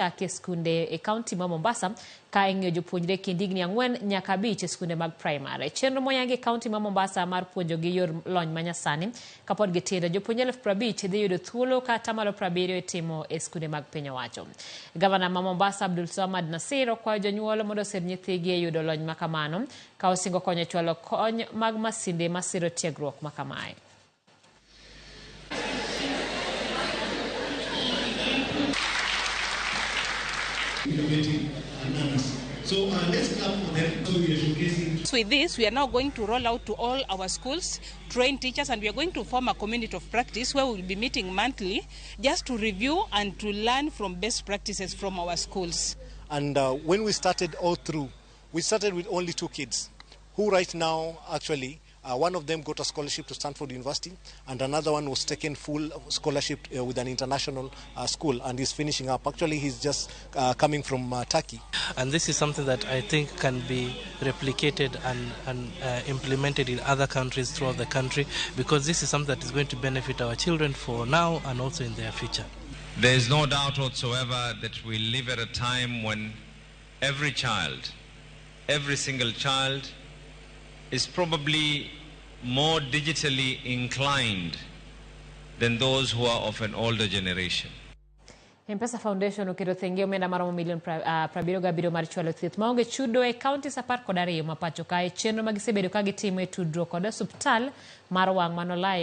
Chaki e skunde e kaunti ma Mombasa ka ing'iyo jopuonjre kind higni 4 nyaka 5 e skunde mag primary. Chenro moyangi e kaunti ma Mombasa mar puonjo gi yor lony manyasani kapod gitindo, jopuonj 50,000 dhi yudo thuolo ka 70% itimo e skunde mag piny owacho. Gavana ma Mombasa Abdul Swamad Nasir okwayo jonyuol mondo osir nyithigi e yudo lony makamano ka osingo konyo e chwalo kony mag masinde masiro tiegruok makamae. Innovative learners. So let's clap for them. So we are showcasing. With this, we are now going to roll out to all our schools, train teachers, and we are going to form a community of practice where we will be meeting monthly just to review and to learn from best practices from our schools. And when we started all through, we started with only 2 kids, who right now actually, one of them got a scholarship to Stanford University, and another one was taken full scholarship with an international school, and he's finishing up. Actually, he's just coming from Turkey. And this is something that I think can be replicated and implemented in other countries throughout the country, because this is something that is going to benefit our children for now and also in their future. There is no doubt whatsoever that we live at a time when every child, every single child, is probably more digitally inclined than those who are of an older generation. M-Pesa Foundation oketo thenge omenda maromo milion 77 mar chwalo thieth maonge chudo e counties 12 ma pacho kae, chenro ma gisebedo ka gitimo e tudruok kod osuptal mar wang' manolayo.